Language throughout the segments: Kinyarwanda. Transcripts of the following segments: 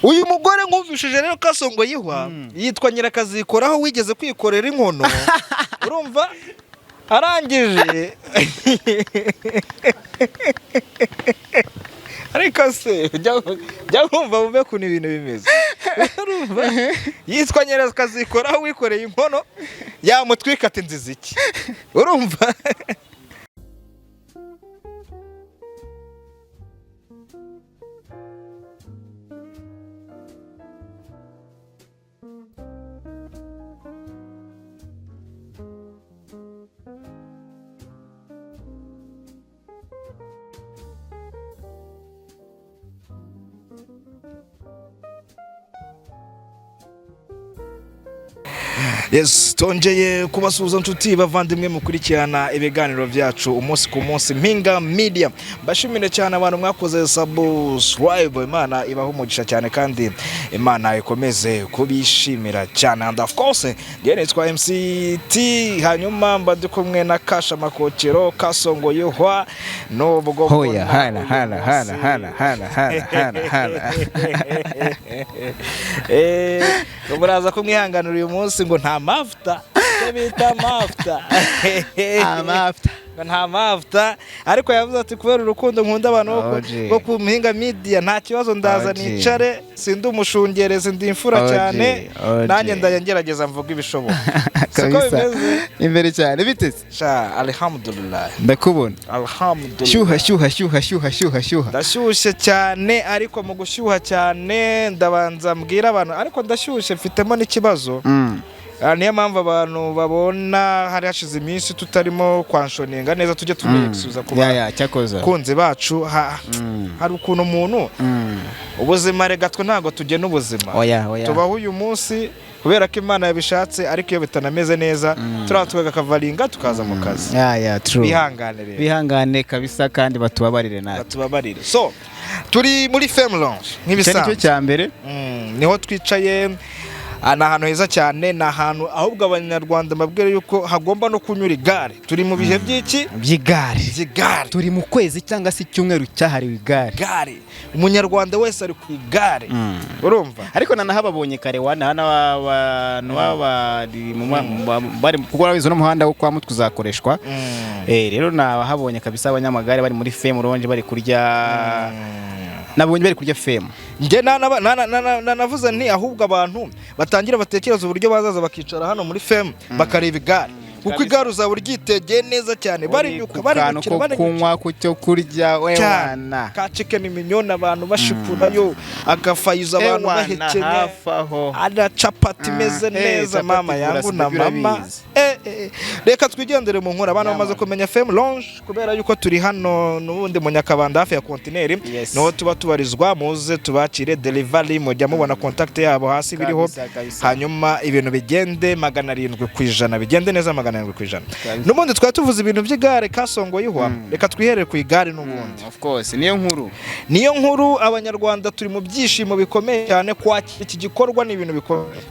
Uyu mugore nkumvishije rero kasongo yihwa yitwa Nyirakazikoraho, wigeze kwikorera inkono, urumva, arangije. Ariko se jya wumva wumve ukuntu ibintu bimeze, urumva, yitwa Nyirakazikoraho wikoreye inkono, yamutwika ati nziza iki, urumva. Yes, tongeye kubasuhuza nshuti bavandimwe mukurikirana ibiganiro byacu umunsi ku munsi, Mpinga Media. Mbashimire cyane abantu mwakoze subscribe, Imana ibaha umugisha cyane kandi Imana ikomeze kubishimira cyane. And of course, njye nitwa MCT, hanyuma mba ndi kumwe na Kasha Makokero Kasongo Yuhwa, nubwo Hoya mbona hana uyu hana hana munsi- hana hana hana hana hana. Muraza kumwihanganira uyu munsi ngo nta mavuta, icyo bita mavuta. Amavuta. Ngo nta mavuta, ariko yavuze ati kubera urukundo nkunda abantu Oje. bo ku Mpinga Media, nta kibazo, ndaza Oje. nicare, sindi umushungerezi, ndi imfura Oje, cyane. oje. Nanjye ndajya ngerageza mvuga ibishoboka, siko Kabisa. bimeze? Imbere cyane biteze. Sha, alhamdulillah. Ndakubona. Alhamdulillah. Shyuha shyuha shyuha shyuha shyuha shyuha. Ndashyushye cyane, ariko mu gushyuha cyane ndabanza mbwira abantu, ariko ndashyushye mfitemo n'ikibazo. Niyo mpamvu abantu babona hari hashize iminsi tutarimo kwanshoninga neza, tujye tumwisubiza ku Ya ya, cyakoza. bakunzi bacu. Hari ukuntu umuntu ubuzima, rega twe ntabwo tugena ubuzima. Oya oya. Tubaho uyu munsi kubera ko Imana yabishatse, ariko iyo bitanameze neza turiya tugakavaringa tukaza mu kazi. Ya ya, true. Bihangane rero. Bihangane kabisa kandi batubabarire natwe. Batubabarire. So turi muri Femme Lounge Icyo nicyo nk'ibisanzwe. cya mbere. Niho twicaye. Ni ahantu heza cyane, ni ahantu ahubwo abanyarwanda mbabwira yuko hagomba no kunyura igare. Turi mu bihe by'iki? By'igare. By'igare. Turi mu kwezi cyangwa se icyumweru cyahariwe igare. Igare, umunyarwanda wese ari ku igare, urumva. Ariko nanahababonye kare wana hano abantu baba bari bari kuko urabizi uno muhanda wo kwa Mutwe uzakoreshwa. Rero nabahabonye kabisa abanyamagare bari muri Fame Lounge bari kurya, nabonye bari kurya Fame. Njye nanavuze nti ahubwo abantu batangira batekereza uburyo bazaza bakicara hano muri Fame bakareba igare, kuko Kabisa. igare uzaba uryitegeye neza cyane, barinyuka ku kantu barinyukira ko barinyukira kunywa, ku cyo kurya, cyane. wewana. Ka chicken mignonne abantu bashikurayo, agafayizo abantu Ewana, bahekenye, hafi aho. ana capati imeze neza. Capati Mama yangu na burasa, mama. urabizi. Reka twigendere mu nkuru. Abantu bamaze Yama. kumenya Fame Lounge kubera yuko turi hano n'ubundi mu Nyakabanda hafi ya kontineri. Yes. Niho tuba tubarizwa, muze tubakire delivery, mujya mubona contact yabo hasi biriho. Kabisa, kabisa. Hanyuma ibintu bigende 700%, bigende neza 700%. Kabisa. N'ubundi twari tuvuze ibintu by'igare kasongo yihwa, reka twiherere ku igare n'ubundi. Of course, niyo nkuru. Niyo nkuru. Abanyarwanda turi mu byishimo bikomeye cyane, kwakira iki gikorwa ni ibintu bikomeye.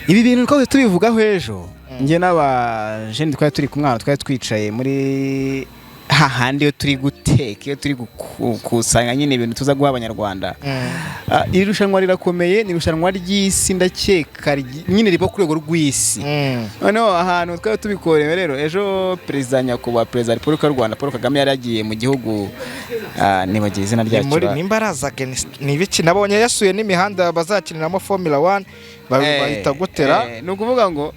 Ibi bintu twose tubivugaho ejo, njye n'abajene twari turi kumwe ahantu twari twicaye muri hahandi iyo turi guteka, iyo turi gukusanya nyine ibintu tuza guha abanyarwanda. Iri rushanwa rirakomeye, ni irushanwa ry'isi ndakeka, nyine riba ku rwego rw'isi. Noneho ahantu twari tubikorewe rero ejo, perezida, nyakubahwa perezida wa Repubulika y'u Rwanda Paul Kagame yari yagiye mu gihugu, nibagiwe izina Ni ryacyo. muri nimba arazaga ni ibiki, nabonye yasuye n'imihanda bazakiniramo Formula 1, bahita gutera. Ni ukuvuga ngo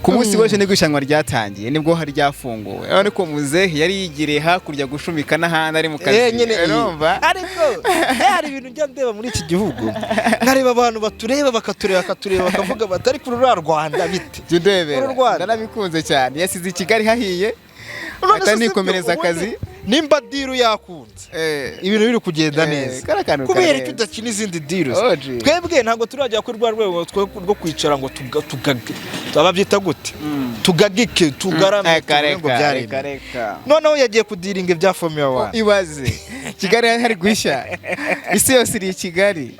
ku munsi w'ejo nibwo irushanwa ryatangiye, nibwo hari ryafunguwe, ariko muzehe yari yigiriye hakurya gushumika n'ahandi ari mu kazi. Nyine iyi. Urumva? Ariko hari ibintu njya ndeba muri iki gihugu, nkareba abantu batureba, bakatureba, bakatureba, bakavuga bati ariko uru Rwanda bite? Jya undebera. Uru Rwanda. Ndanabikunze cyane, yasize i Kigali hahiye, None ahita se si nikomereza byo, ubundi akazi. Nimba deal yakunze, ibintu biri kugenda neza, kariya kantu kubera karenze. ko udakina izindi deals? Oji. Twebwe ntabwo turajya kuri rwa rwego rwo kwicara ngo ababyita gute, tugagike, tugarame, Reka, tuvuge ngo reka, byaremye. reka, reka. Noneho yagiye kudiringa ibya Formula 1. Ibaze Kigali hari gushya, isi yose iri i Kigali.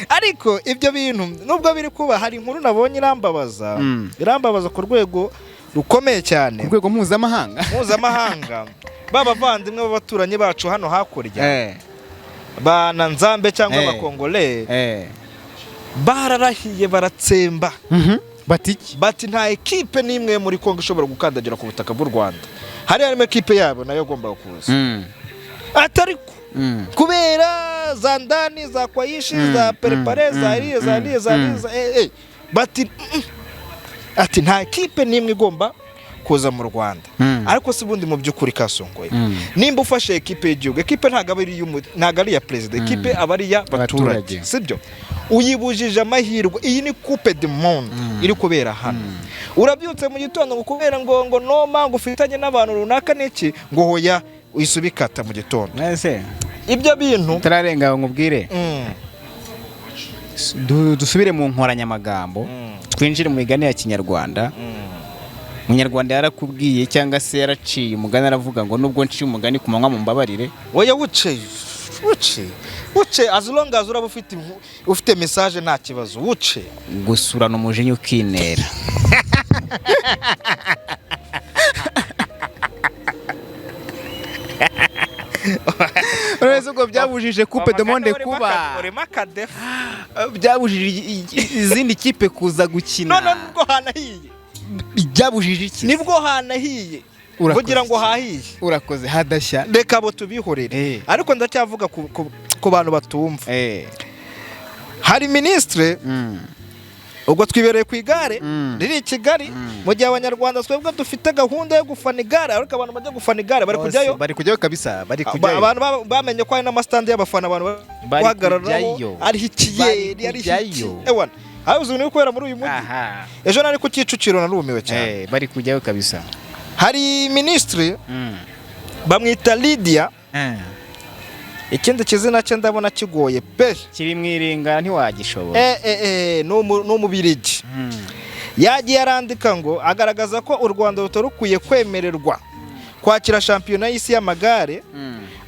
Ariko ibyo bintu nubwo biri kuba, hari inkuru nabonye irambabaza, irambabaza ku rwego rukomeye cyane. Ku rwego mpuzamahanga. Mpuzamahanga, ba bavandimwe b'abaturanyi bacu hano hakurya. Bana Nzambe cyangwa abakongole bararahiye, baratsemba. Bati iki? Bati nta ekipe n'imwe yo muri Kongo ishobora gukandagira ku butaka bw'u Rwanda. Hari harimo ekipe yabo nayo igomba kuza, atariko kubera za ndani za kwayishi, za perepare, za riye, za riye, za riye, za bati ati nta ekipe n'imwe igomba kuza mu Rwanda. Ariko si ubundi mu by'ukuri kasongoye, nimba ufashe ekipe y'igihugu, ekipe ntabwo aba ari ntabwo ari iya perezida, ekipe aba ari iy'abaturage. Abaturage. Sibyo? Uyibujije amahirwe. Iyi ni Coupe du Monde iri kubera hano. Urabyutse mu gitondo ngo kubera ngo noma ngo ufitanye n'abantu runaka n'iki, ngo hoya, uyisubikata mu gitondo. Mwese Ibyo bintu turarenga, nkubwire. Dusubire mu nkoranyamagambo, twinjire mu migani ya Kinyarwanda. Umunyarwanda yarakubwiye cyangwa se yaraciye umugani, aravuga ngo nubwo nciye umugani ku manywa mumbabarire. Oya, wuce, wuce, wuce, as long as uraba ufite message, nta kibazo, wuce. Gusurana umujinya ukinera. Uretse ubwo byabujije Coupe du Monde kuba, Urimo akadefu. byabujije izindi kipe kuza gukina. None nibwo hanahiye. Byabujije iki? Nibwo hanahiye. Urakoze Kugira ngo cyane. hahiye. Urakoze, hadashya. Reka abo tubihorere. Ariko ndacyavuga ku bantu batumva. Hari minisitiri, ubwo twibereye ku igare riri i Kigali, mu gihe Abanyarwanda twebwe dufite gahunda yo gufana igare, ariko abantu bajya gufana igare bari kujyayo. Bari kujyayo kabisa, bari kujyayo. Abantu bamenye ko hari n'amasitandi y'abafana abantu Bari guhagararaho. kujyayo. Ariho ikiyeri, Bari ariho iki. kujyayo. Ewana, aho uzi ibintu biri kubera muri uyu mujyi. Ejo nari ku Kicukiro, narumiwe cyane. Bari kujyayo kabisa. Hari minisitiri bamwita Lydia, ikindi kizina cye ndabona kigoye pe. Kiri mu iringa, ntiwagishobora. Ni Umubirigi. Yagiye arandika ngo agaragaza ko u Rwanda rutari rukwiye kwemererwa kwakira shampiyona y'isi y'amagare,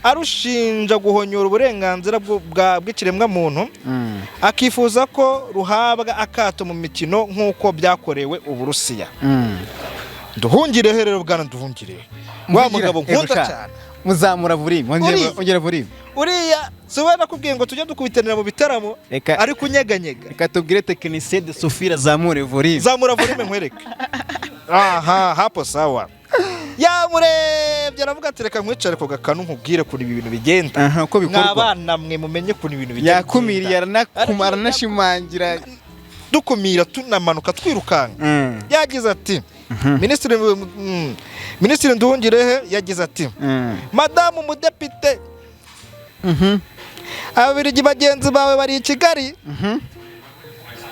arushinja guhonyora uburenganzira bw'ikiremwamuntu, akifuza ko ruhabwa akato mu mikino nk'uko byakorewe Uburusiya. Nduhungirehe rero, bwana Nduhungirehe, wa mugabo nkunda cyane. Muzamura volume. Ongera volume. Uriya si we nakubwiye ngo tujye dukubitanira mu bitaramo? Reka Ari kunyeganyega. Reka tubwire technicien de Sofia zamure volume. Zamura volume nkwereke. Aha hapo sawa. Yamurebye aravuga ati reka nkwicare ku gakanu nkubwire ukuntu ibi bintu bigenda. Aha, uko bikorwa. Mwabana mwe, mumenye ukuntu ibintu bigenda. Yakumiriye, aranashimangira. Dukumira, tunamanuka, twirukanka. Yagize ati minisitiri Nduhungirehe yagize ati: "Madamu mudepite, Ababiligi bagenzi bawe bari i Kigali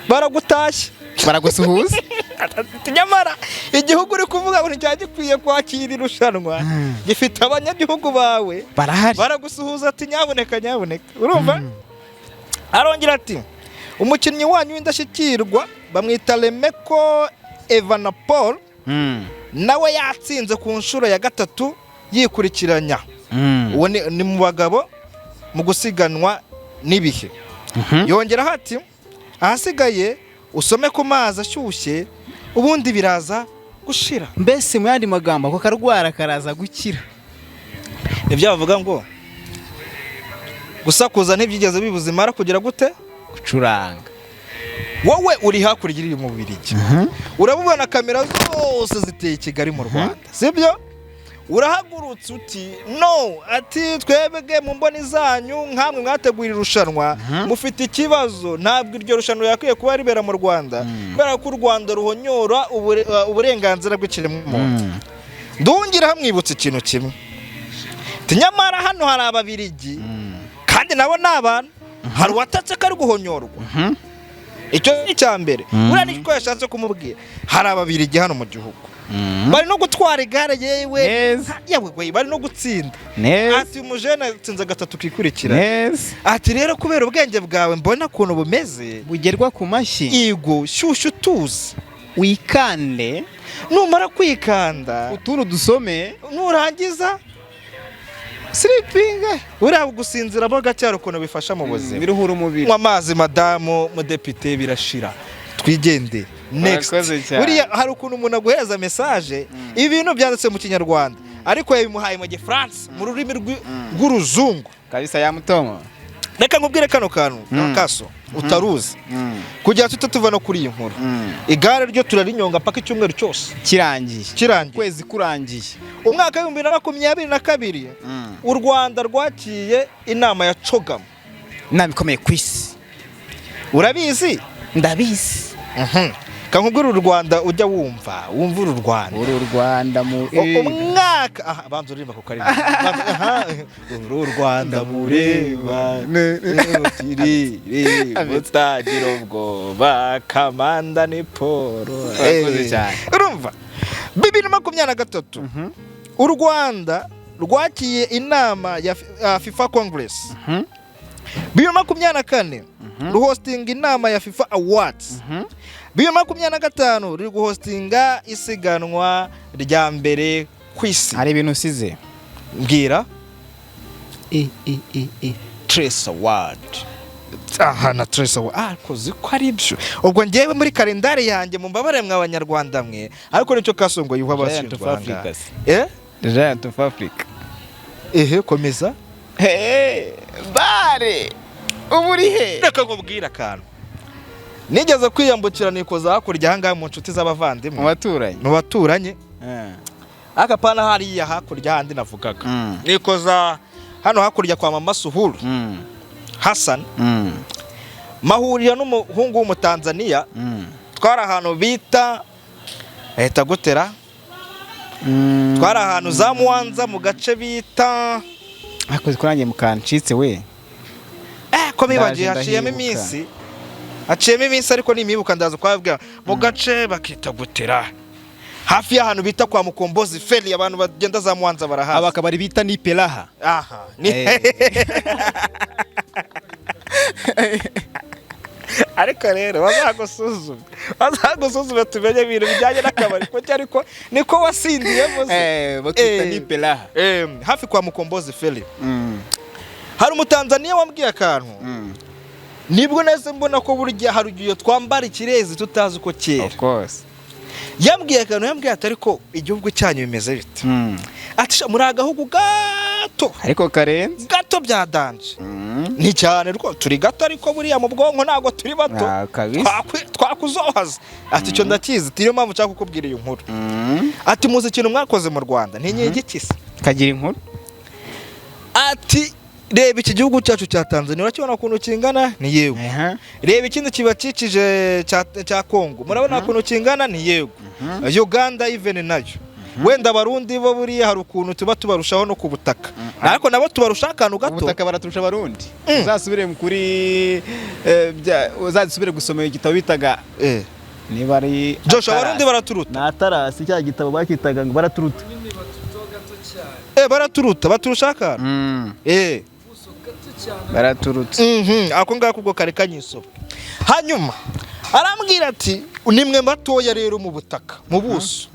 baragutashye." Baragusuhuza. Ati, nyamara igihugu uri kuvuga ngo nticyari gikwiye kwakira irushanwa gifite abanyagihugu bawe Barahari. baragusuhuza, ati nyabuneka, nyabuneka. Urumva, arongera ati umukinnyi wanyu w'indashyikirwa bamwita Remco Evenepoel, nawe yatsinze ku nshuro ya gatatu yikurikiranya. Uwo ni mu bagabo mu gusiganwa n'ibihe. Yongeraho ati ahasigaye usome ku mazi ashyushye, ubundi biraza gushira. Mbese mu yandi magambo, ako karwara karaza gukira. Nibyo bavuga ngo gusakuza ntibyigeze bibuza imara kugira gute? Gucuranga. Wowe uri hakurya iri mu Bubiligi, urabubona kamera zose ziteye i Kigali mu Rwanda, sibyo? Urahagurutse uti no, ati twebwe mu mboni zanyu nkamwe mwateguye irushanwa mufite ikibazo, ntabwo iryo rushanwa yakwiye kuba ribera mu Rwanda kubera ko u Rwanda ruhonyora uburenganzira bw'ikiremwamuntu. Ndungira hamwibutsa ikintu kimwe. Ati nyamara hano hari Ababirigi kandi nabo ni abantu, hari uwatatse ko ari guhonyorwa. Icyo ni icya mbere. Buriya nicyo yashatse kumubwira: hari Ababirigi hano mu gihugu bari no gutwara igare, yewe. Neza. Yewe we, bari no gutsinda. Neza. Ati umujene atsinze gatatu kikurikira. Neza. Ati rero kubera ubwenge bwawe mbona ukuntu bumeze, bugerwa ku mashyi, igo shyushyu utuzi, wikande, numara kwikanda, utuntu dusome, nurangiza siripinga. Buriya gusinziramo gake hari ukuntu bifasha mu buzima. Biruhura umubiri. Nywa amazi, madamu mudepite, birashira, twigendere. Next. Urakoze cyane. Buriya hari ukuntu umuntu aguhereza message, ibintu byanditse mu Kinyarwanda ariko yabimuhaye mu Gifaransa, mu rurimi rw'uruzungu. Kabisa ya mutomo. Reka nkubwire kano kantu, kaso utaruzi, kugira tute tuva no kuri iyi nkuru. Igare ryo turarinyonga paka icyumweru cyose Kirangiye. Kirangiye. Ukwezi kurangiye. Umwaka w'2022, u Rwanda rwakiye inama ya CHOGM. Inama ikomeye ku isi. Urabizi? Ndabizi. Kankubwira, uru Rwanda ujya wumva uru Rwanda. Uru Rwanda mu Umwaka, aha banza uririmba ku karirimbo. Aha, uru Rwanda mureba tiriri mutagira ubwoba, kamanda ni Paul. Urakoze cyane. Urumva, 2023 u Rwanda rwakiye inama ya FIFA Congress. 2024 ruhostinga inama ya FIFA Awards. 2025 ruri guhostinga isiganwa rya mbere ku isi. Hari ibintu usize. Mbwira. E e e e Trace Award. Aha na Trace Award, ah, kozi ko ari byo. Ubwo ngewe muri kalendari yanjye, mumbabare mwe Abanyarwanda mwe, ariko nicyo Kasongo yuha Giant of abashinzwe Africa. ahangaha. Eh. The Giant of Africa. Ehe, komeza. Hey, bare ubu uri he? Reka nkubwire akantu nigeze kwiyambukira, nikoza hakurya ahangaha mu nshuti z'abavandimwe. Mu baturanyi. Mu baturanyi. Akapana hariya hakurya handi navugaga. Nikoza hano hakurya kwa mama Suhuru Hassan, mahurira n'umuhungu w'Umutanzaniya. Twari ahantu bita leta gutera. Twari ahantu za Mwanza, mu gace bita Ariko kurangiye mukancitse we. Ko bibagiye. Ndaje. Haciyemo Ndahibuka. iminsi, haciyemo iminsi, ariko nimibuka ndaza kubabwira mu gace bakita gutera, hafi y'ahantu bita kwa Mukombozi Feri. Abantu bagenda za Mwanza barahazi. Aba akabari bita ni Pelaha. Aha ni. Ariko rero bazagusuzume tumenye ibintu bijyanye n'akabari kuko ariko niko wasindiyemo se. Bakita Eh. ni Pelaha. Hafi kwa Mukombozi Feri hari Umutanzaniya wambwiye akantu. Nibwo nahise mbona ko burya hari igihe twambara ikirezi tutazi uko kera. Of course. Yambwiye akantu, yambwiye ati: "Ariko igihugu cyanyu bimeze bite?" Ati: "Sha, muri agahugu gato." Ariko karenze. Gato bya danger. Ni cyane rwo turi gato, ariko buriya mu bwonko ntabwo turi bato. Ah, kabisa. Twakuzohaza. Ati: "Icyo ndakizi." Ati: "Niyo mpamvu nshaka kukubwira iyi nkuru." Ati: "Muzi ikintu mwakoze mu Rwanda?" Ntinyigikise. Kagira inkuru. Ati: "Reba iki gihugu cyacu cya Tanzania, urakibona ukuntu kingana?" Ni yego. "Reba ikindi kibakikije cya Kongo, murabona ukuntu kingana?" Ni yego. "Uganda even nayo, wenda Abarundi bo buriya hari ukuntu tuba tubarushaho no ku butaka, ariko nabo tubarushaho akantu gato." Ubutaka baraturusha Abarundi. Uzasubire kuri uzasubire gusoma igitabo bitaga niba ari Joshua, Abarundi baraturuta. Ni atarasi, cya gitabo bakitaga ngo baraturuta. Baraturuta, baturusha akantu. Baraturutse. Ako ngako ubwo kare kanyisoba. Hanyuma arambwira ati: "Nimwe batoya rero mu butaka, mu buso,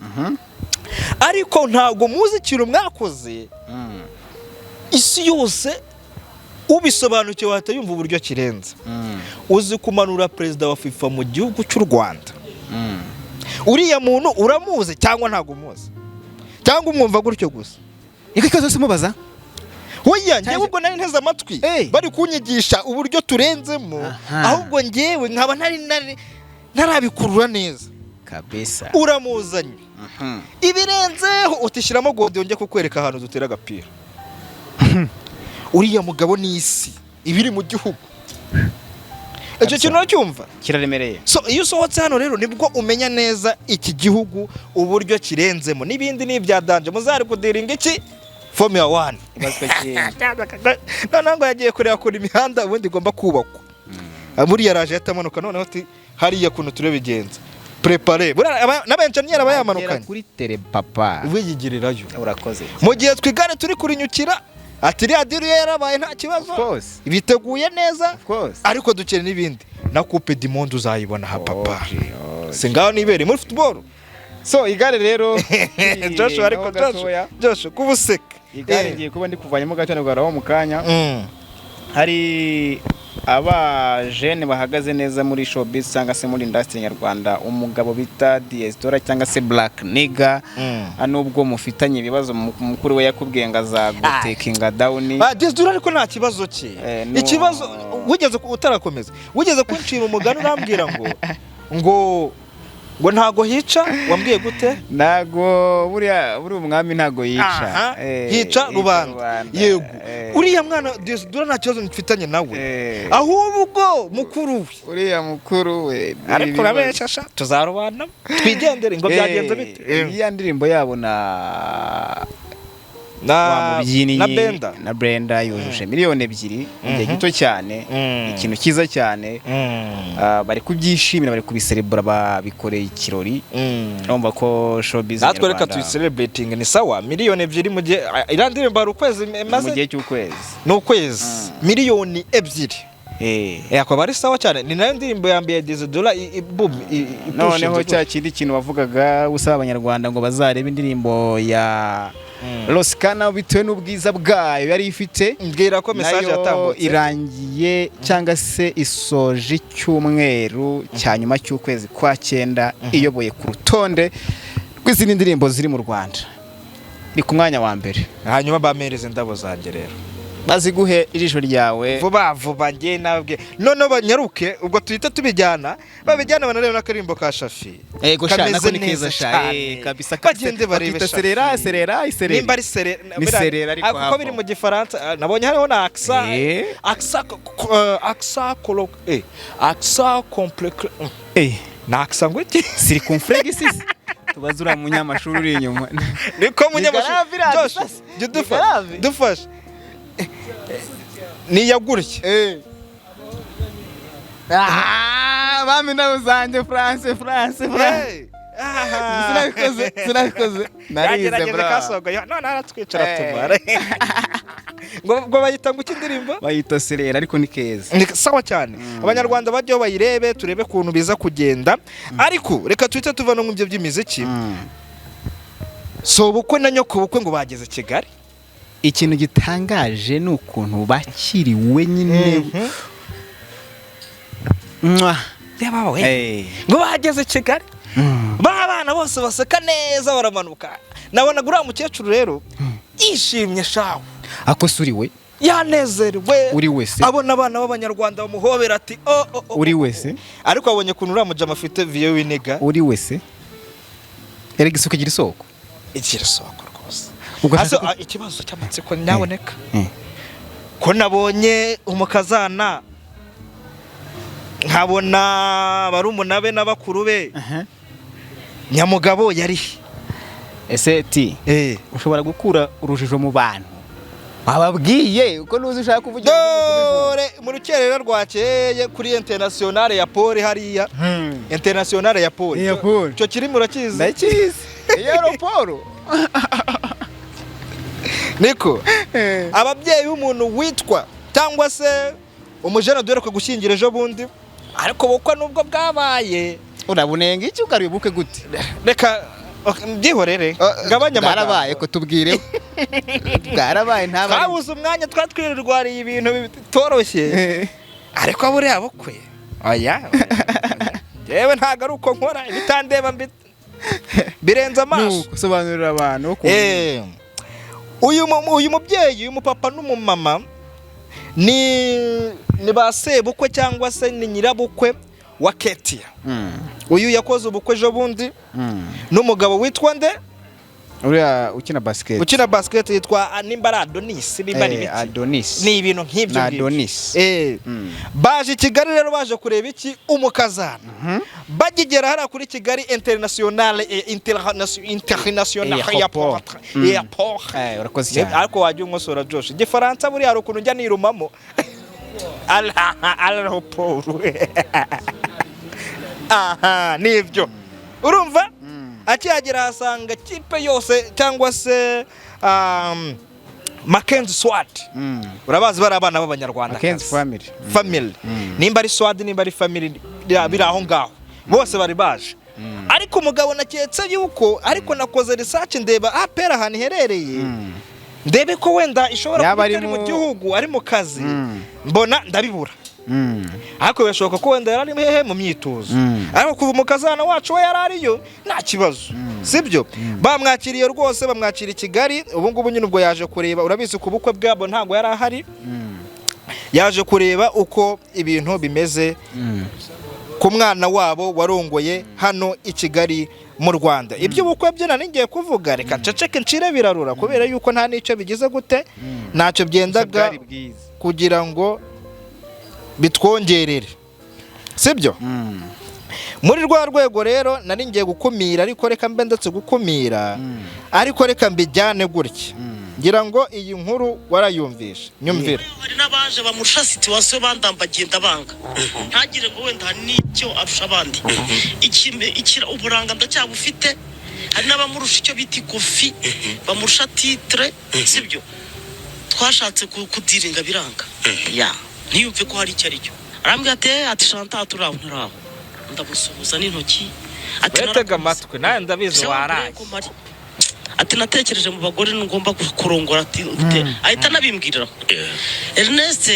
ariko ntabwo muzi ikintu mwakoze isi yose ubisobanukiwe wahita yumva uburyo kirenze. Uzi kumanura perezida wa FIFA mu gihugu cy'u Rwanda? Uriya muntu uramuzi cyangwa ntabwo umuzi, cyangwa umwumva gutyo gusa?" Iko kibazo se mubaza? Oya, njyewe ubwo nari nteze amatwi, bari kunyigisha uburyo turenzemo. Ahubwo njyewe nkaba ntari ntarabikurura neza. Kabisa. Uramuzanye, ibirenzeho utishyiramo godiyo, njye kukwereka ahantu dutera agapira. Uriya mugabo ni isi ibiri mu gihugu icyo." Kintu uracyumva? Kiraremereye. So iyo usohotse hano rero nibwo umenya neza iki gihugu uburyo kirenzemo, n'ibindi ni ibya danger. Muzari kudiringa iki Formula 1. Ibazwa kintu. Noneho ngo yagiye kureba kure imihanda ubundi igomba kubakwa. Buriya araje yatamanuka, noneho ati: "Hariya kuntu turabigenza, prepare." Buriya n'abenjeniyeri aba yamanukanye. Kuri tere papa. Wiyigirirayo. Urakoze. Mu gihe twigare turi kurinyukira, ati: "Iriya deal yo yarabaye, nta kibazo." Of course. Biteguye neza. Of course. Ariko dukeneye n'ibindi, na Coupe du Monde uzayibona ha papa. Okay. Si ngaho nibereye muri football. So igare rero Joshua, ariko gatoya. Joshua, Joshua, kubuseka. Igare ngiye kuba ndi kuvanyemo gato, ndagaraho mu kanya. Hari Abajene bahagaze neza muri showbiz cyangwa se muri industry nyarwanda, umugabo bita Diez Dola cyangwa se Black Nigga, nubwo mufitanye ibibazo, mukuru we yakubwiye ngo azagutekinga down. Ah, Diez Dola ariko nta kibazo cye. No. Ikibazo wigeze utarakomeza, wigeze kuncira umugani, urambwira ngo ntago hica, wambwiye gute? Ntago buriya umwami ntago yica. Aha, hica rubanda, yego. Uriya mwana Diez Dola nta kibazo mfitanye nawe, ahubwo mukuru we. Uriya mukuru we. Ariko urabeshya sha, tuzarubana twigendere. Ngo byagenze bite? Iya ndirimbo yabo na Na wa mubyinnyi na Benda. Na Brenda yujuje 2 miliyoni mu gihe gito cyane. Ikintu cyiza cyane. Bari kubyishimira, bari kubiserebura, babikoreye ikirori. Urumva ko showbiz Natwe reka nyarwanda tuyicelebrating, ni sawa. 2 miliyoni mu gihe iriya ndirimbo hari ukwezi mu imaze. gihe cy'ukwezi. Ni ukwezi, 2 miliyoni. Akaba ari sawa cyane, ni nayo ndirimbo ya mbere ya Diez Dola boom Noneho ipushinze. cya kindi kintu wavugaga usaba Abanyarwanda ngo bazarebe indirimbo ya Ross Kana bitewe n'ubwiza bwayo yari ifite, Mbwira ko message nayo yatambutse. irangiye cyangwa se isoje icyumweru cya nyuma cy'ukwezi kwa cyenda iyoboye ku rutonde rw'izindi ndirimbo ziri mu Rwanda, ni ku mwanya wa mbere. Hanyuma bampereza indabo zanjye rero. Baziguhe ijisho ryawe. Vuba vuba, njye nabwe noneho banyaruke, ubwo tuhita tubijyana, babijyana banarebe n'akarimbo ka Shafi. Ego sha, Kameze nako ni neza keza sha. cyane. Kabisa kabisa. Bagende barebe Bakita Shafi. Serera, serera, iserera. Nimba ari sere Ni serera ariko kuko hafi biri aho. mu Gifaransa, nabonye hariho na aksa. Aksa aksa colo aksa complex. Na aksa ngo iki? Circumflex, tubaze uriya munyamashuri uri inyuma. Niko munyamashuri. Ni grave. Josh, jya Ni grave. dufashe niyagurye. Ah, bami indabo zanjye, France, France, France. Hey! Aha. Sinabikoze, sinabikoze, narize. Yagerageje. Bro. Kasogoye none aratwicara. Tumara ngo bayita ngo iki indirimbo? Bayita serera, ariko ni keza. Ni sawa cyane, Abanyarwanda bajyeho bayirebe, turebe ukuntu biza kugenda. Ariko reka tuhite tuva no mu byo by'imiziki. So ubukwe na nyoko bukwe ngo bageze Kigali. Ikintu gitangaje ni ukuntu bakiriwe nyine. Mwah. Reba we. Ngo bageze Kigali, ba bana bose baseka neza, baramanuka. Nabonaga uriya mukecuru rero yishimye shawe. Ako se uri we? Yanezerewe. Uri wese. Abona abana b'Abanyarwanda bamuhobera ati oh, oh, oh. Uri wese. Ariko abonye ukuntu uriya mujama afite viyo w'iniga. Uri wese, erega isuku igira isoko. Igira isoko rwose. Ubwo Ase, ashaka ikibazo cy'amatsiko nyaboneka, ko nabonye umukazana, nkabona barumuna be n'abakuru be, nyamugabo yari he? Ese ti ushobora gukura urujijo mu bantu wababwiye uko nuzi ushaka kuvugira? Dore mu rukerera rwakeye kuri Internationale ya Pole hariya, Internationale ya Pole. Ya Pole. Icyo kirimo urakizi? Ndakizi, iyo aéroport. Niko ababyeyi b'umuntu witwa cyangwa se umujene duheruka gushyingira ejo bundi, ariko bukwe nubwo bwabaye. Urabunenga iki, ukareba ubukwe gute? Reka ok, mbyihorere, ngabanye amagambo. Bwarabaye, ko tubwire bwarabaye ntaba. Twabuze umwanya, twari twirwariye ibintu bitoroshye, ariko buriya bukwe, oya, yewe ntabwo ari uko nkora ibitandeba birenze amaso. Nuko sobanurira abantu ukuntu. Uyu mubyeyi, uyu mupapa n'umumama ni ba sebukwe cyangwa se ni nyirabukwe wa Ketia. Uyu yakoze ubukwe ejo bundi n'umugabo witwa nde? Uriya ukina basket. Ukina basket yitwa nimba ari Adonis, nimba ari ibiki. Adonis. Ni ibintu nk'ibyo Na ngibyo. Adonis. Baje i Kigali rero, baje kureba iki? Umukazana. Bagigera hariya kuri Kigali International International Airport. Airport. Urakoze cyane. Ariko wajya unkosora, Josh, Igifaransa buriya hari ukuntu njya nirumamo. Aéroport, aha nibyo. Urumva akihagera ahasanga kipe yose cyangwa se Mackenzie Swad. Urabazi, bari abana b'Abanyarwanda. Mackenzie family. Family, nimba ari Swad, nimba ari family, biri aho ngaho, bose bari baje. Ariko umugabo naketse yuko, ariko nakoze research, ndeba APR ahantu iherereye, ndebe ko wenda ishobora Yaba kuba ari itari mu gihugu, ari mu kazi, mbona ndabibura. Ariko birashoboka ko wenda yari ari hehe mu myitozo. Ariko kuva umukazana wacu we yari ariyo, nta kibazo, sibyo? Bamwakiriye rwose, bamwakira i Kigali. Ubu ngubu nyine ubwo yaje kureba, urabizi, ku bukwe bwabo ntabwo yari ahari, yaje kureba uko ibintu bimeze ku mwana wabo warongoye hano i Kigali mu Rwanda. Iby'ubukwe byo nari ngiye kuvuga, reka nceceke ncire birarura, kubera yuko nta n'icyo bigize gute, ntacyo byendaga Bwari bwiza. kugira ngo bitwongerere, sibyo? Muri rwa rwego rero nari ngiye gukumira, ariko reka mbe ndetse gukumira, ariko reka mbijyane gutya. Ngira ngo iyi nkuru warayumvishe, nyumvira. Hari n'abaje bamurusha situation, bandambagiye ndabanga, ntagire ngo wenda hari n'icyo arusha abandi. Uburanga ndacyabufite. Hari n'abamurusha icyo bita ikofi, bamurusha titre, sibyo? Twashatse kudiringa biranga, ya ntiyumve ko hari icyo ari cyo. Arambwira ati: "Eh," ati: "Shanta, turaho nturaho." Ndamusuhuza n'intoki, ati: Wetega "Narakubuze." amatwi nawe, ndabizi. Se Waraye. wambwiye ko mpari. Ati: "Natekereje mu bagore ngomba kurongora." Ati: "Ute?" Ahita anabimbwirira. Ernest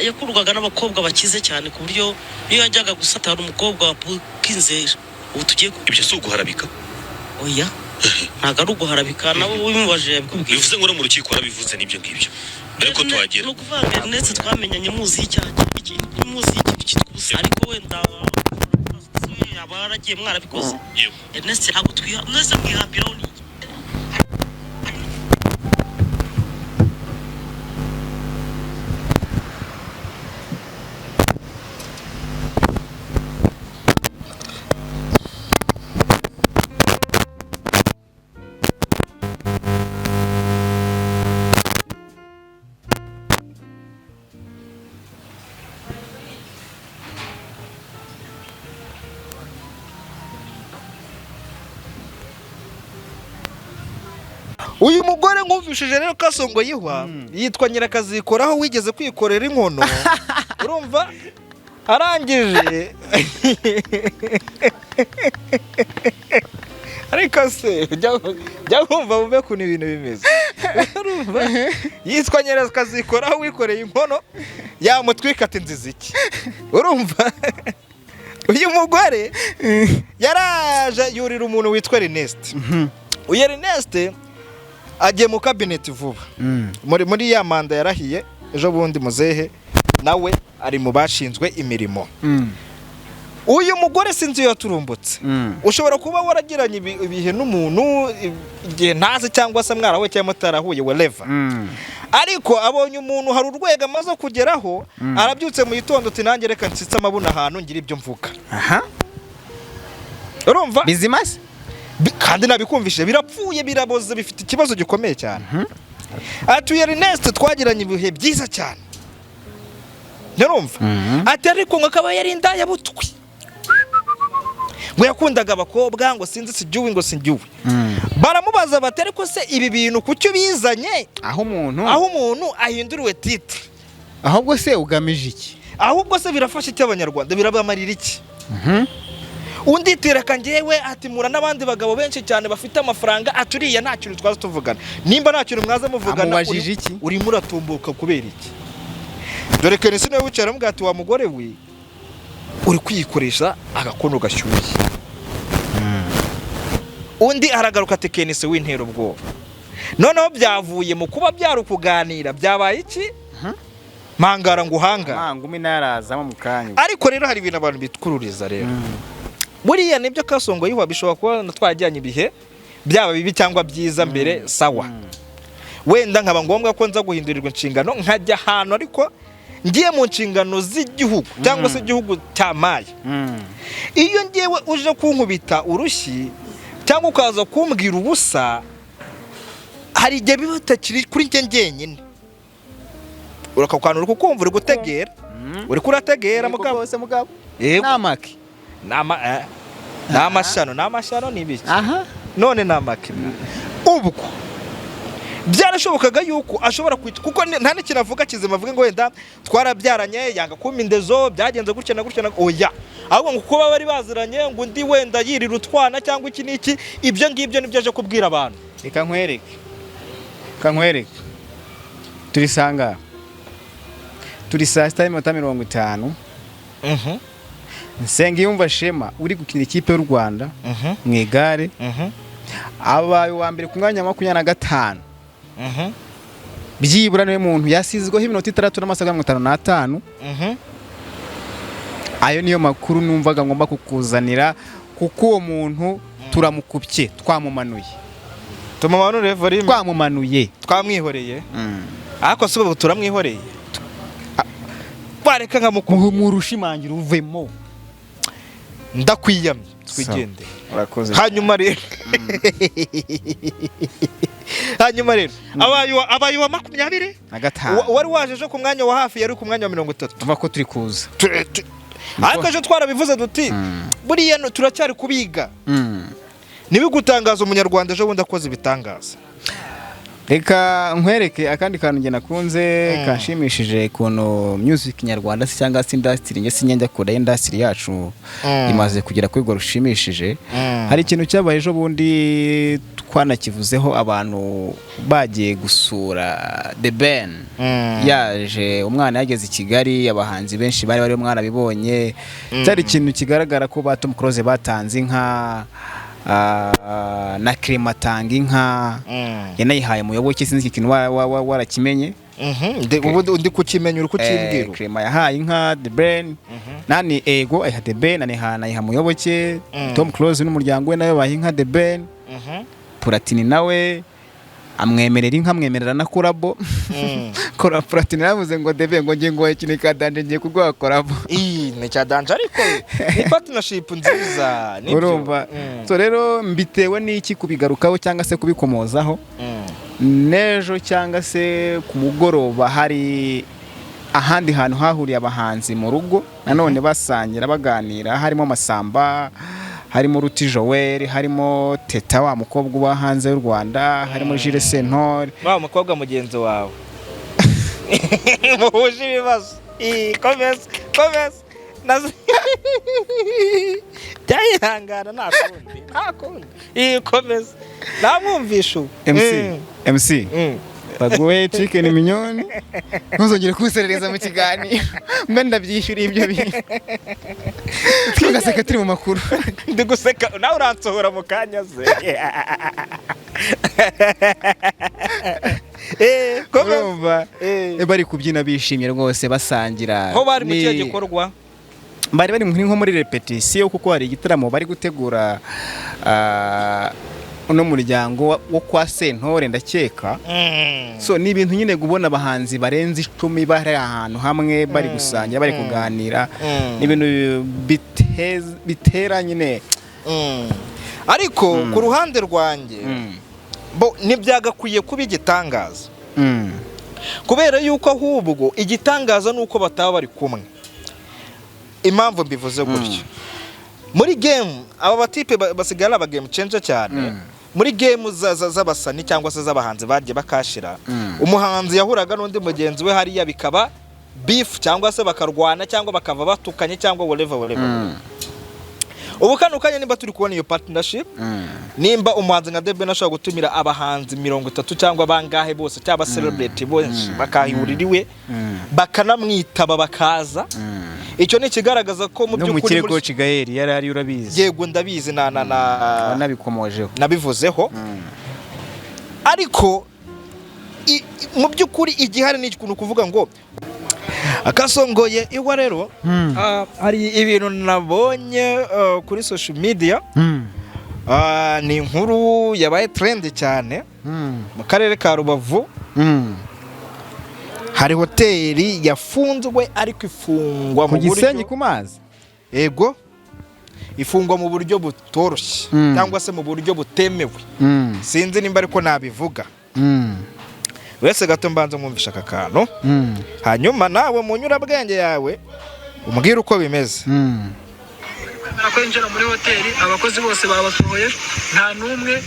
yakundwaga n'abakobwa bakize cyane, ku buryo niyo yajyaga gusata hari umukobwa wapukinze ubu tugiye Ibyo si uguharabika? Oya, ntabwo ari uguharabika, nawe ubimubajije yabikubwira. Bivuze ngo no mu rukiko warabivuze n'ibyo ngibyo mbere ko tuhagera? Ni ukuvuga ngo Ernest twamenyanye muzi icyaha, muzi ikintu cyitwa ubusa, ariko wenda yaba yaragiye mwarabikoze. Yego. Ernest ntabwo twiha mwese mwihambiraho ni iki? Uyu mugore nkumvishije rero kasongo yihwa yitwa Nyirakazikoraho, wigeze kwikorera inkono, urumva? Arangije, ariko se jya wumva wumve ukuntu ibintu bimeze, urumva? Yitwa Nyirakazikoraho wikoreye inkono, yamutwika ati: "Nziza iki?" Urumva, uyu mugore yaraje yurira umuntu witwa Ernest. Uyu Ernest agiye mu kabineti vuba muri ya manda yarahiye ejo bundi. Muzehe nawe ari mu bashinzwe imirimo. Uyu mugore sinzi iyo yaturumbutse. Ushobora kuba waragiranye ibihe n'umuntu igihe ntazi, cyangwa se mwarahuye cyangwa mutarahuye, whatever, ariko abonye umuntu hari urwego amaze kugeraho, arabyutse mu gitondo uti: "Nanjye reka nsitse amabuno ahantu ngira ibyo mvuga." Aha. Urumva? Bizima se? Kandi nabikumvishije, birapfuye, biraboze, bifite ikibazo gikomeye cyane. Atuye Ernest twagiranye ibihe byiza cyane, ntirumva? Ati ariko ngo akaba yari indaya butwi, ngo yakundaga abakobwa, ngo sinzi sijyuwe, ngo sinjyuwe. Baramubaza bati: "Ariko se ibi bintu kuki ubizanye?" Aho umuntu Aho umuntu ahinduriwe titre. Ahubwo se ugamije iki? Ahubwo se birafasha iki Abanyarwanda, birabamarira iki? Undi tereka njyewe, ati mura n'abandi bagabo benshi cyane bafite amafaranga, ati uriya nta kintu twaza tuvugana. Nimba nta kintu mwaza muvugana, Amubajije iki? Urimo uratumbuka kubera iki? Dore Kenisi niwe wicara aramubwira ati: "Wa mugore we, uri kwiyikoresha agakono gashyushye." Undi aragaruka ati: "Kenisi, wintera ubwoba." Noneho byavuye mu kuba byari ukuganira, byabaye iki? Mpangara ngo uhangare. Ngumi narazamo mu kanya. Ariko rero hari ibintu abantu bitwururiza. Rero buriya nibyo kasongo yiwa, bishobora kuba twajyanye ibihe byaba bibi cyangwa byiza mbere, sawa, wenda nkaba ngombwa ko nza guhindurirwa inshingano nkajya ahantu, ariko ngiye mu nshingano z'igihugu cyangwa se igihugu cyamaye. Iyo ngewe uje kunkubita urushyi cyangwa ukaza kumbwira ubusa, hari igihe biba bitakiri kuri njye njyenyine. Urakakanura kukumva uri gutegera, uri kurategera mugabo. Rwose mugabo. Yego. Namake. Ni amashano, ni amashano, ni ibiki? Aha. None ni amakina. Ubwo byarashobokaga yuko ashobora kwita, kuko nta n'ikintu avuga kizima, avuga ngo wenda twarabyaranye yanga kumpa indezo, byagenze gutya na gutya na oya, ahubwo ngo kuba bari baziranye, ngo undi wenda yirira utwana cyangwa iki n'iki, ibyo ngibyo nibyo aje kubwira abantu. Reka nkwereke, reka nkwereke, turisanga Turi saa 6:50. Nsengiyumva Shema uri gukina ikipe y'u Rwanda mu igare abaye uwa mbere ku mwanya wa 25. Byibura niwe muntu yasizweho iminota 6 n'amasegonda 55. Ayo niyo makuru numvaga ngomba kukuzanira, kuko uwo muntu turamukupye, twamumanuye. Tumumanure volume. Twamumanuye. Twamwihoreye, ariko si ubu turamwihoreye, wareka nkamukubwira. Mu rushimangira uvemo. Ndakwiyamye, twigendere. Urakoze. Hanyuma rero abaye uwa 25. Na gatanu. Wari waje ejo ku mwanya wa hafi, yari ku mwanya wa 30. Tuva ko turi kuza. Ariko ejo twarabivuze duti buriya turacyari kubiga, ntibigutangaza umunyarwanda ejo bundi akoze ibitangaza. Reka nkwereke akandi kantu njye nakunze kanshimishije, ukuntu music nyarwanda se cyangwa se industry, njye sinjya kure, industry yacu imaze kugera ku rwego rushimishije. Hari ikintu cyabaye ejo bundi twanakivuzeho, abantu bagiye gusura The Ben, yaje umwana yageze i Kigali, abahanzi benshi bari barimo, mwarabibonye. Cyari ikintu kigaragara ko ba Tom Close batanze inka, na Clement atanga inka, yanayihaye Muyoboke. Sinzi iki kintu warakimenye. Ubu ndi kukimenya, uri kukimbwira ubu. Clement yahaye inka The Ben, nani, ego, ayiha The Ben, anayiha Muyoboke. Tom Close n'umuryango we nawe baha inka The Ben. Platini nawe amwemerera inka, amwemerera na collabo. Kora Platini yaravuze ngo: "The Ben, ngo ngiye nguhaye ikintu ka danger, ngiye kuguha collabo." Iyi ni cya danger, ariko ni partnership nziza, nibyo. Urumva? So rero mbitewe n'iki kubigarukaho cyangwa se kubikomozaho? N'ejo cyangwa se ku mugoroba hari ahandi hantu hahuriye abahanzi mu rugo nanone, basangira, baganira, harimo Masamba, harimo Ruti Joel, harimo Teta wa mukobwa uba hanze y'u Rwanda, harimo Jules Sentore. Wa mukobwa mugenzi wawe muhuje ibibazo. Ii, komeza, komeza. Byayihangana, nta kundi, nta kundi. Ii, komeza, namwumvisha ubu. MC, MC, baguhe chicken mignonne, ntuzongere kunserereza mu kiganiro, mbe ndabyishyuriye ibyo bintu, tugaseka turi mu makuru. Ndi guseka, nawe uransohora mu kanya se. Komeza. Urumva? Bari kubyina bishimye rwose, basangira. Ho bari mu kihe gikorwa? Bari bari nko muri répétition, kuko hari igitaramo bari gutegura, uno muryango wo kwa Sentore ndakeka. So ni ibintu nyine kubona abahanzi barenze 10 bari ahantu hamwe, bari gusangira, bari kuganira, ni ibintu bitera nyine. Ariko ku ruhande rwanjye bo ntibyagakwiye kuba igitangaza, kubera yuko ahubwo igitangaza ni uko bataba bari kumwe. Impamvu mbivuze gutyo, muri game aba batipe basigaye ari aba game changer cyane. Muri game z'abasani cyangwa se z'abahanzi bagiye bakashira, umuhanzi yahuraga n'undi mugenzi we hariya bikaba beef, cyangwa se bakarwana, cyangwa bakava batukanye, cyangwa whatever whatever. Ubu kano kanya nimba turi kubona iyo partnership, nimba umuhanzi nka The Ben ashobora gutumira abahanzi 30 cyangwa bangahe bose, cyangwa celebrity benshi, bakahurira iwe, bakanamwitaba bakaza, icyo ni ikigaragaza ko mu No mu by'ukuri kirego Coach Gael yari ari, urabizi. Yego, ndabizi, na Wanabikomojeho. Nabivuzeho, ariko mu by'ukuri igihari ni ikintu kuvuga ngo akasongoye iwa. Rero hari ibintu nabonye kuri social media. Ni inkuru yabaye trend cyane mu karere ka Rubavu. Hari hoteli yafunzwe, ariko ifungwa Ku mu Gisenyi buryo ku mazi. Ego, ifungwa mu buryo butoroshye cyangwa se mu buryo butemewe, sinzi nimba ariko nabivuga. Wese gato mbanza mwumvisha aka kantu, hanyuma nawe mu nyurabwenge yawe umbwire uko bimeze. Ko yinjira muri hoteli, abakozi bose babasohoye, nta n'umwe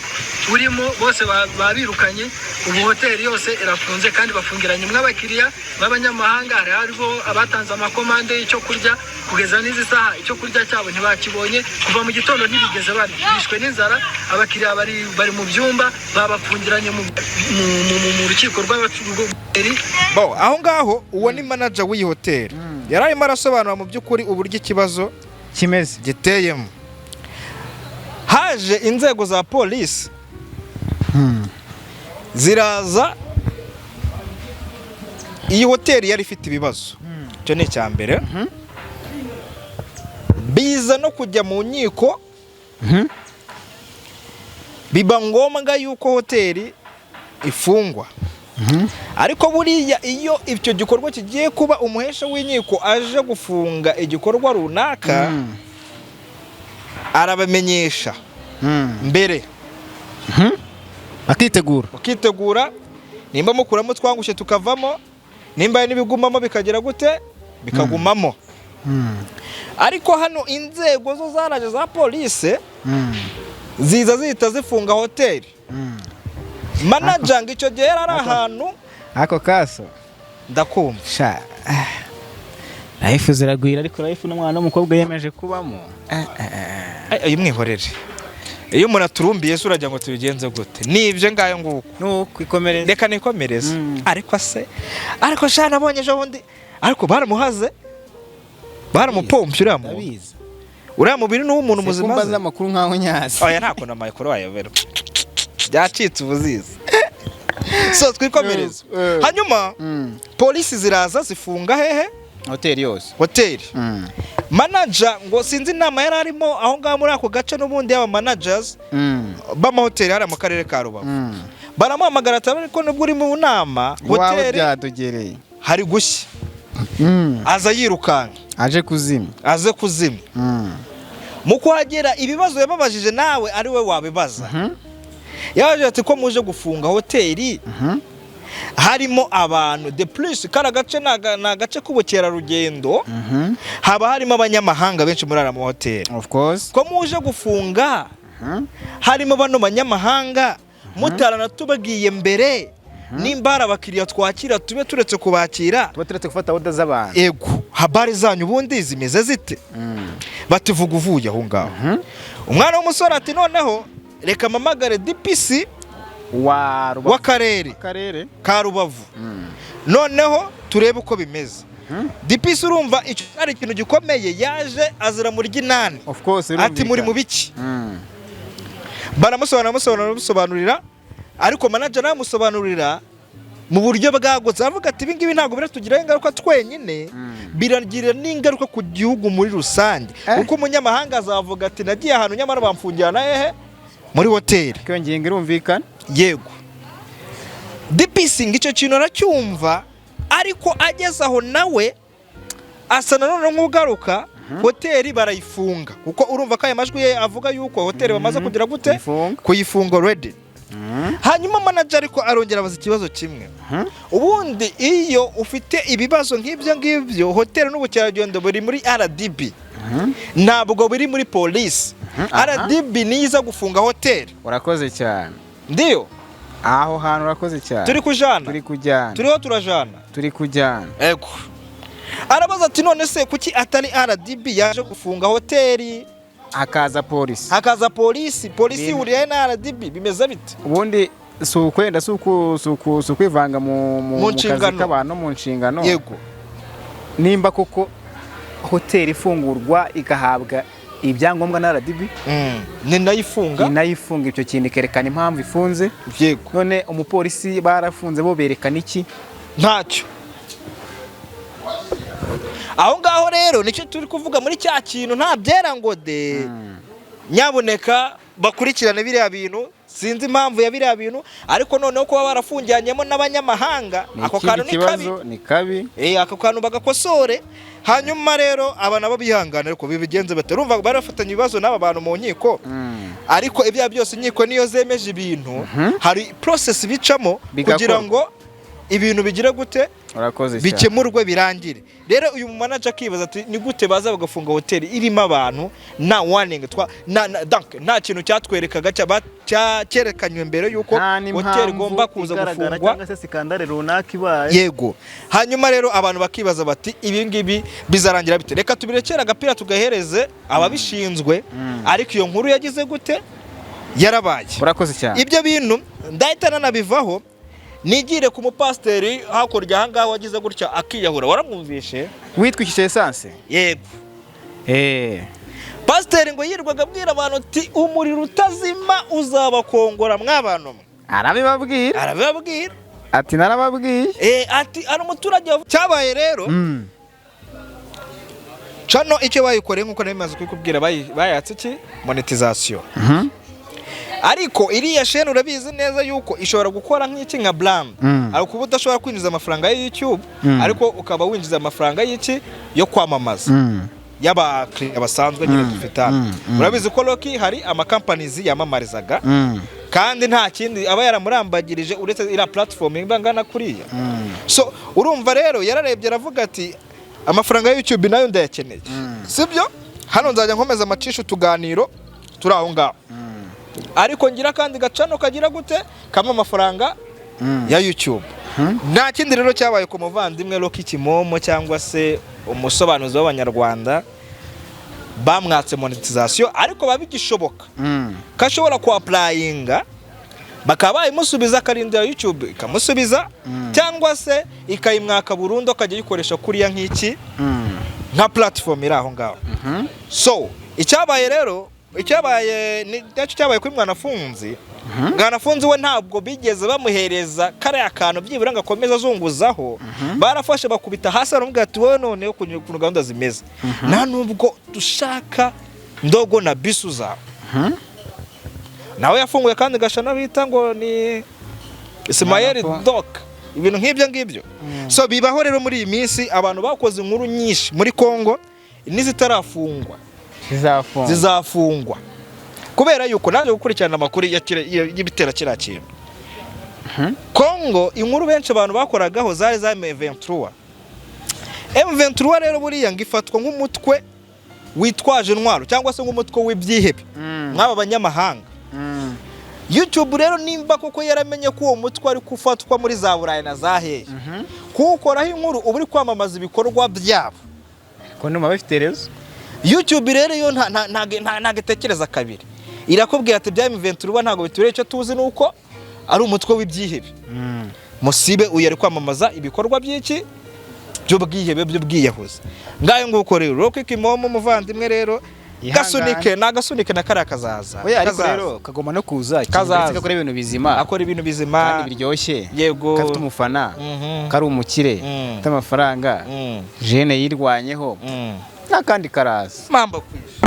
urimo, bose babirukanye. Ubu hoteli yose irafunze kandi bafungiranye abakiriya b'abanyamahanga. Hari hariho abatanze amakomande y'icyo kurya, kugeza n'izi saha icyo kurya cyabo ntibakibonye. Kuva mu gitondo ntibigeze barya, bishwe n'inzara. Abakiriya bari mu byumba, babafungiranye mu rukiko rw'abacuruzwa. Bo aho ngaho, uwo ni manager w'iyi hoteli, yari arimo arasobanura mu by'ukuri uburyo ikibazo kimeze. giteyemo. Haje inzego za polisi ziraza. Iyi hoteli yari ifite ibibazo, icyo ni icya mbere, biza no kujya mu nkiko, biba ngombwa yuko hoteli ifungwa. Ariko buriya iyo icyo gikorwa kigiye kuba, umuhesha w'inkiko aje gufunga igikorwa runaka, arabamenyesha mbere. Akitegura. Ukitegura, nimba mukuramo twangushye tukavamo, nimba hari n'ibigumamo bikagera gute bikagumamo. Ariko hano inzego zo zaraje za polisi, ziza zihita zifunga hoteli. Manager ngo icyo gihe yari ari ahantu. Ako kaso. Ndakumva. Sha, life ziragwira, ariko life n'umwana w'umukobwa yemeje kubamo. Ay, mwihorere, iyo umuntu aturumbiye se uragira ngo tubigenze gute? Ni ibyo ngayo nguko. Nuko ikomereze. Reka nikomereze. Ariko se, ariko sha, nabonye ejo bundi, ariko baramuhaze, baramupompye uriya muntu. Ndabizi. Uriya mubiri ni uw'umuntu muzima muzima se? Amakuru nkaho nyazi. Oya, nta kuntu amakuru wayobera, byacitse ubuzizi. So twikomereze. Hanyuma polisi ziraza zifunga hehe? Hoteli yose. Hoteli. Manager ngo sinzi inama yari arimo aho ngaho muri ako gace n'ubundi y'aba managers b'amahoteli hariya mu karere ka Rubavu, baramuhamagara ati: "Ariko nubwo uri mu nama, iwawe hoteli byadogereye." Hari gushya. Aza yirukanka. Aje kuzimya. Aze kuzimya. Mu kuhagera, ibibazo yababajije nawe ari we wabibaza, yabajije ati: "Ko muje gufunga hoteli harimo abantu, de plus kari gace ni agace k'ubukerarugendo, haba harimo abanyamahanga benshi muri ariya mahoteli, Of course. ko muje gufunga harimo bano banyamahanga mutaranatubabwiye mbere, nimba hari abakiriya twakira tube turetse kubakira?" Tuba turetse gufata order z'abantu. Ego, habari zanyu ubundi zimeze zite? Bativuga uvuye aho ngaho. Umwana w'umusore ati: "Noneho reka mpamagare DPC wa Rubavu. w'akarere Akarere. ka Rubavu, noneho turebe uko bimeze." DPC, urumva icyo ari ikintu gikomeye, yaje azira mu ry'inani. Of course. Ati: "Muri mu biki?" Baramusobanurira, baramusobanurira, baramusobanurira, ariko manager aramusobanurira mu buryo bwagutse, aravuga ati: "Ibi ngibi ntabwo biratugiraho ingaruka twenyine, biragira n'ingaruka ku gihugu muri rusange, kuko umunyamahanga azavuga ati: 'Nagiye ahantu nyamara bamfungirana hehe? Muri hoteli.'" Iyo ngingo irumvikana. Yego, DPC ngo icyo kintu aracyumva, ariko ageze aho nawe asa nanone nk'ugaruka. Hoteli barayifunga, kuko urumva ko aya majwi ye avuga yuko hoteli bamaze kugira gute? Kuyifunga. Kuyifunga already. Hanyuma manager ariko arongera abaza ikibazo kimwe. Ubundi iyo ufite ibibazo nk'ibyo ngibyo, hoteli n'ubukerarugendo buri muri RDB, ntabwo buri muri polisi. RDB niyo iza gufunga hoteli. Urakoze cyane. Ndiyo. Aho hantu urakoze cyane. Turi kujana. Turi kujyana. Turiho turajana. Turi kujyana. Ego, arabaza ati: "None se kuki atari RDB yaje gufunga hoteli, hakaza polisi?" Hakaza polisi? Polisi ihuriye na RDB, bimeze bite? Ubundi si ukwenda, si ukwivanga mu Mu mu kazi nshingano. k'abantu no mu nshingano. Nimba koko hoteli ifungurwa igahabwa ibyangombwa na RDB, Ni nayo ifunga. Ni nayo ifunga icyo kintu, ikerekana impamvu ifunze. None umupolisi barafunze, bo berekana iki? Ntacyo. Aho ngaho rero nicyo turi kuvuga muri cya kintu, nta byera ngo de. Nyabuneka bakurikirane biriya bintu, sinzi impamvu ya biriya bintu, ariko noneho kuba barafungiranyemo n'abanyamahanga, Ni ako ikindi kantu ni kabi. kibazo, ni kabi. Ako kantu bagakosore. Hanyuma rero aba nabo bihangana, ariko bibigenze bate? Urumva bari bafatanye ibibazo n'aba bantu mu nkiko, ariko ibya byose inkiko niyo zemeje ibintu, hari process bicamo Bigakorwa. kugira ngo ibintu bigire gute? Urakoze cyane. Bikemurwe birangire. Rero uyu manager akibaza ati: "Ni gute baza bagafunga hoteli irimo abantu nta warning twa na, na, donc, nta kintu cyatwerekaga cyerekanywe mbere yuko Nta hoteli n'impamvu igomba kuza igaragara gufungwa?" cyangwa se scandale runaka ibaye. Yego. Hanyuma rero abantu bakibaza bati: "Ibi ngibi bizarangira bite?" Reka tubirekere agapira tugahereze ababishinzwe, ariko iyo nkuru yagize gute? Yarabaye. Urakoze cyane. Ibyo bintu ndahita nanabivaho, nigire ku mupasiteri hakurya ahangaha wagize gutya akiyahura. Waramwumvishe? Witwikishije essence. Yego. Pasiteri ngo yirirwaga abwira abantu ati: "Umuriro utazima uzabakongora mw'abantu mwe." Arabibabwira. Arabibabwira. Ati: "Narababwiye." Ati ari umuturage cyabaye rero. Channel icyo bayikoreye, nk'uko nari maze kubikubwira, bayatse iki? Monetization. Ariko iriya chaîne urabizi neza yuko ishobora gukora nk'iki, nka brand, ariko kuba udashobora kwinjiza amafaranga ya YouTube, ariko ukaba winjiza amafaranga y'iki? Yo kwamamaza, y'abakiriya basanzwe nyine dufite hano. Urabizi ko Rocky hari amakampanizi yamamarizaga, kandi nta kindi aba yaramurambagirije uretse iriya platform ingana kuriya. So urumva rero yararebye aravuga ati: "Amafaranga ya YouTube nayo ndayakeneye, sibyo? Hano nzajya nkomeza amacisha utuganiro turi aho ngaho, ariko ngira akandi gachannel kagira gute? Kamwe amafaranga ya YouTube." Nta kindi rero cyabaye ku muvandimwe Rocky Kimomo cyangwa se umusobanuzi w'Abanyarwanda, bamwatse monetization, ariko biba bigishoboka ko ashobora kuapplyinga bakaba bayimusubiza, akarindira YouTube ikamusubiza, cyangwa se ikayimwaka burundu akajya ayikoresha kuriya nk'iki, nka platform iri aho ngaho. So icyabaye rero, icyabaye ni nacyo cyabaye kuri Mwanafunzi. Mwanafunzi we ntabwo bigeze bamuhereza kariya kantu byibura ngo akomeze azunguzaho. Barafashe bakubita hasi, baramubwira ati: "Wowe noneho ukuntu gahunda zimeze, nta nubwo dushaka ndogo na bisu zawe." Nawe yafunguye kandi gachannel bita ngo ni Ismael Doc, ibintu nk'ibyo ngibyo. So bibaho rero muri iyi minsi, abantu bakoze inkuru nyinshi muri Congo n'izitarafungwa Zizafunga. zizafungwa, kubera yuko naje gukurikirana amakuru y'ibitera kiriya kintu. Congo, inkuru benshi abantu bakoragaho zari za M23. M23 rero buriya ngo ifatwa nk'umutwe witwaje intwaro cyangwa se nk'umutwe w'ibyihebe nk'aba banyamahanga. YouTube rero nimba koko yaramenye ko uwo mutwe ari gufatwa muri za Burayi na za hehe, kuwukoraho inkuru uba uri kwamamaza ibikorwa byabo. Ko ndumva bafite rezo. YouTube rero yo ntago itekereza kabiri, irakubwira ati: "Bya M23 ntabwo bitureye, icyo tuzi ni uko ari umutwe w'ibyihebe, musibe uyu ari kwamamaza ibikorwa by'iki? By'ubwihebe, by'ubwiyahuzi." Ngayo nguko rero Rocky Kimomo umuvandimwe rero. Ihangane. Gasunike ni agasunike na kariya kazaza. Oya, ariko Kazaza. rero kagomba no kuza. Kazaza. Uretse ko akora ibintu bizima Akora ibintu bizima kandi biryoshye, kafite umufana, kari umukire, afite amafaranga, jene yirwanyeho, n'akandi karaza. Mambo kwisha.